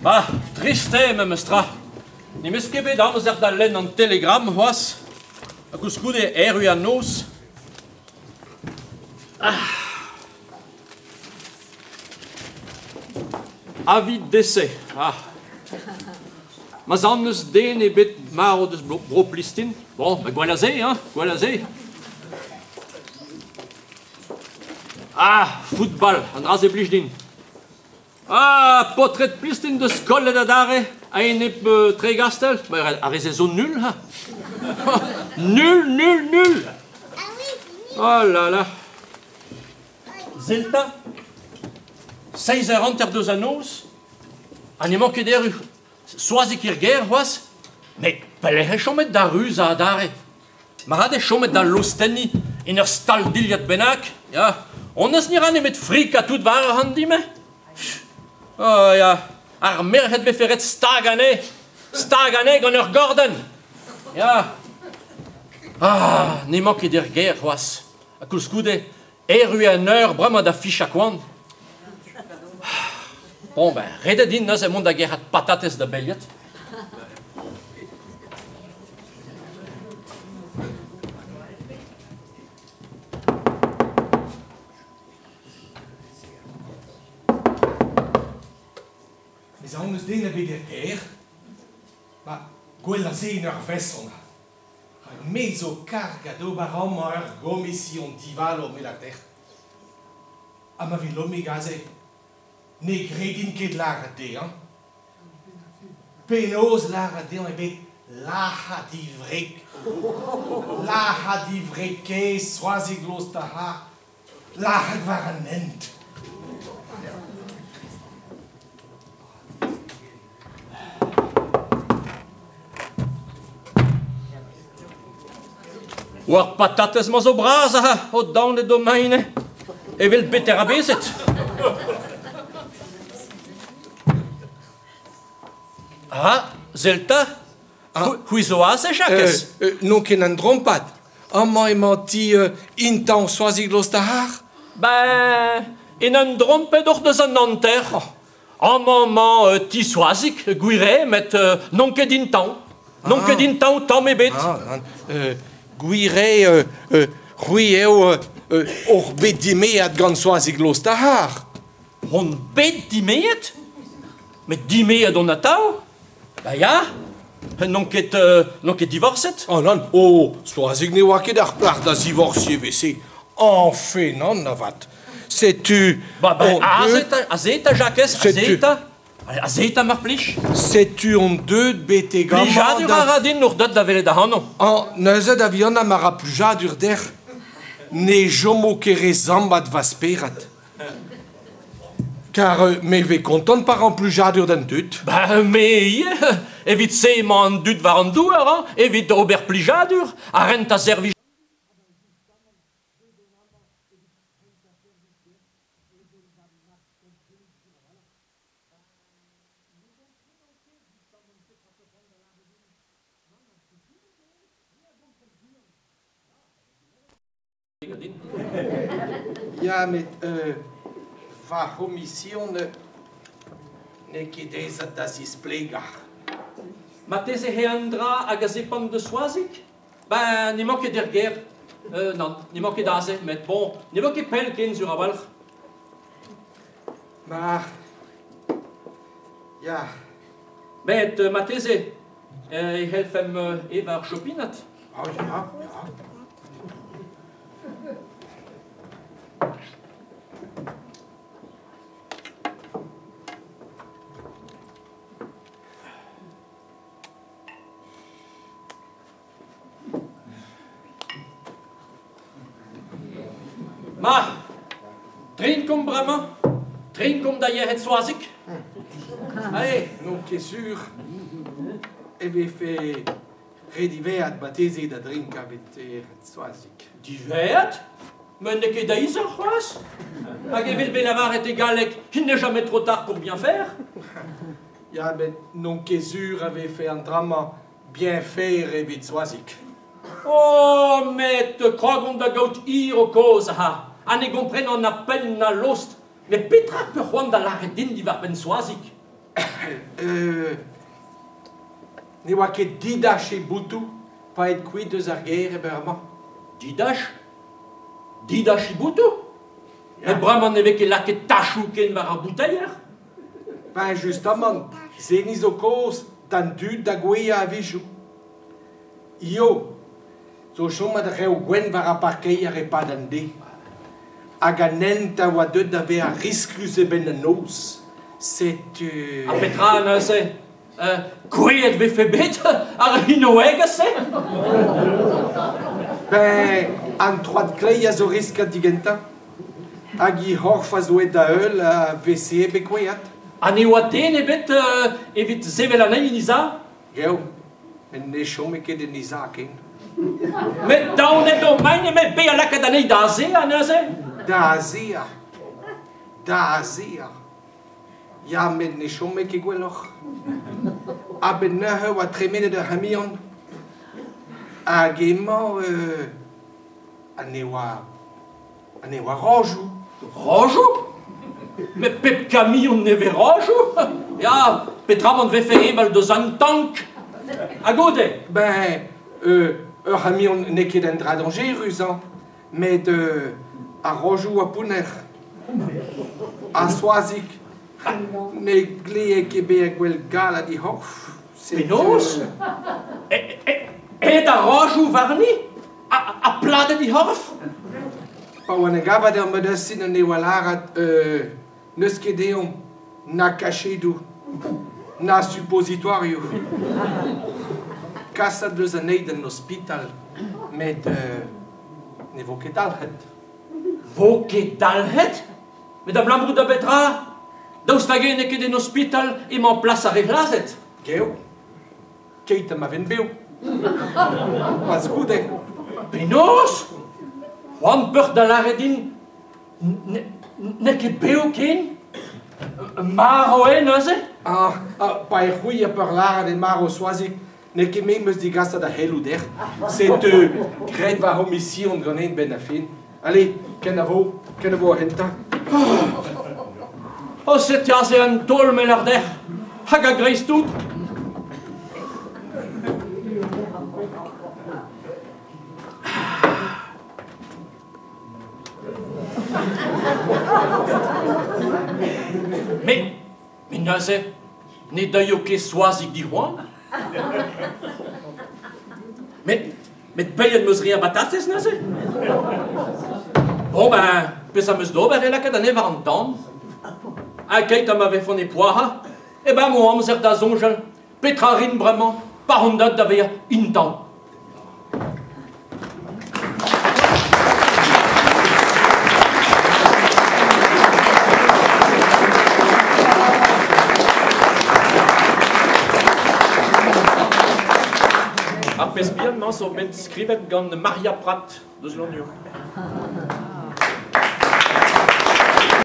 Ma, trist eo memes tra. N'em eus ket bet amzer da lenn an telegram c'hoazh. Ha koulskoude erru an noz. Ah. Avis d'essai. Ah. Ma 'z an eus den ebet marv deus bro Plistin. Bon, ben gwell a se, hein, gwell a se. Ah, football, an dra-se blij din. Ah, paotred Plistin deus kollet adarre a-enep Tregastell. Ar re-se zo nul, ha. Nul, nul, nul. Oh là là. Zelta, seizh eur hanter deus an noz, ha n'emañ ket erru Soazig er gêr c'hoazh. Met pelec'h eo chomet da ruzañ adarre? Mat eo chomet da lostenniñ en ur stal-dilhad bennak, ya. Honnezh ne ra nemet frikañ tout war ac'hann din-me. Oh ya, ar merc'hed 'vefe ret stagañ anezhe, stagañ anezhe gant ur gordenn. Ya. Ah, n'emañ ket er gêr c'hoazh. Ha koulskoude, erru eo an eur bremañ da fichañ koan. Bon ben, ret eo din neuze mont da gerc'hat patatez da Beliet. Ez aon eus den ebet er gêr? Ma, gwell a se en ur veson. Rak me zo karg d'ober amañ ur gomision divalo, me lâr dec'h. Ha ma vez Lomig aze, ne gredin ket lâret dezhañ. Penaos lâret dezhañ eo bet lazhañ e wreg, lazhañ e wreg kaezh Soazig Lostahar, lazhet war an hent. War patatez-mañ zo bras aze, o daonet o mein evel beterabezed. Ah, sell 'ta, c'hwi zo aze, Jakez? N'on ket an drompad. Amañ emañ ti intañv Soazig Lostahar. Ben, en un drompet oc'h deus an hanter. Amañ emañ ti Soazig, gwir eo, met n'on ket intañv. N'on ket intañv tamm ebet. Ah, gwir eo, c'hwi eo oc'h bet dimeet gant Soazig Lostahar. On bet dimeet? Met dimeet on atav? Ba ya, n'on ket, n'on ket divorset. Oh nann, oh, Soazig ne oa ket ar plac'h da zivorsiñ evel-se. Añfe nann avat. Setu... Ba, ba, aze 'ta, aze 'ta, Jakez, aze 'ta. Aze 'ta, mar plij. Setu on deuet betek amañ Plijadur a ra din oc'h deuet da welet ac'hanomp. Ah, neuze da vihanañ ma ra plijadur dec'h. Ne chomo ket re zammat va spered. Kar me 'vez kontant pa ran plijadur d'an dud. Ba me ivez, evit se emañ an dud war an douar, hañ, evit ober plijadur ha rentañ servij. Ya, met va c'homision n'eo ket aesat da zisplegañ. Marteze eo un dra hag a zepant deus Soazig? Ben, n'emañ ket er gêr. Nann, n'emañ ket aze, met bon, ne vo ket pell ken sur a-walc'h. Ma, ya. Met marteze e c'hellfemp evañ ur chopinad. Ah ya, ya. Ma, trinkomp bremañ, trinkomp da yec'hed Soazig. Allez, n'on ket sur e vefe Re diwezhat marteze da drinkañ betek Soazig. Diwezhat? Met n'eo ket aesoc'h c'hoazh? Hag evel bet lavaret e galleg, il n'est jamais trop tard pour bien faire. Ya, met n'on ket sur a vefe an dra-mañ bien faire evit Soazig. Oh, met krog on da gaout hir ho kaoz, ha, ha ne gomprenan na penn na lost. Met petra 'peus c'hoant da lâret din diwar-benn Soazig? Ne oa ket didach he botoù pa aet kuit eus ar gêr e-berr-mañ. Didach? Didach he botoù? Met bremañ ne vez ket lakaet tachoù ken war ar bouteier. Ben justamant, se zo kaoz d'an dud da gouezhañ a-wechoù. Io zo chomet reoù gwenn war ar parkeier e-pad an deiz. Hag an hent a oa deuet da vezañ risklus e-benn an noz. Setu... Ha petra neuze? Kouezhet 'vefe bet ar rinoegezh-se? Ben, an troad kleiz a zo riskat digentañ. Hag he c'horf a zo aet da heul a vese bet kouezhet. Ha ne oa den ebet evit sevel anezhi en he sav? Geo, met ne chome ket en he sav ken. Met daonet eo maen nemet bezañ lakaet anezhi da azezañ neuze? Da azezañ, da azezañ. Ya, met ne chome ket gwelloc'h. A-benn neuze oa tremenet ur c'hamion. Hag emañ ha ne oa ha ne oa rajoù. Rajoù? Met pep kamion ne vez rajoù? Ya, peotramant 'vefe evel deus an tank. Ha goude? Ben, ur c'hamion n'eo ket un dra dañjerus, hañ, met ar rajoù oa pounner. Ha Soazig ne glee ket bezañ gwell galet he c'horf. Penaos? Aet ar rajoù warni? Ha pladet he c'horf? Pa oan gavat er medisin en devoa lâret n'eus ket dezhañ na kachedoù, na suppositoarioù. Kaset eus anezhi d'an ospital, met ne vo ket dalc'het. Vo ket dalc'het? Met abalamour da betra? Daoust hag-eñ n'eo ket en ospital emañ plas ar re c'hlazet? Geo, keit ha ma ven bev. Pas goude. Penaos? C'hoant peoc'h da lâret din n'eo ket bev ken? Marv eo neuze? Ah, pa eo c'hwi a peurlâret eo marv Soazig, n'eo ket me 'm eus digaset ar c'heloù dec'h. Setu graet va c'homision ganin 'benn ar fin. Allez, kenavo, kenavo ar c'hentañ. Oh, setu aze un taol me lâr dec'h. Hag a-greiz-tout. Met, met neuze, ne deuio ket Soazig dic'hoant? Met, met paeet 'm eus re a batatez neuze? Bon ben, pezh am eus d'ober eo lakaat anezhe war an tan. Ha keit ha ma vefont e poazhañ, eh ben 'mo amzer da soñjal petra 'rin bremañ pa on deuet da vezañ intañv. Ar pezh bihan-mañ zo bet skrivet gant Maria Prat deus Lannuon.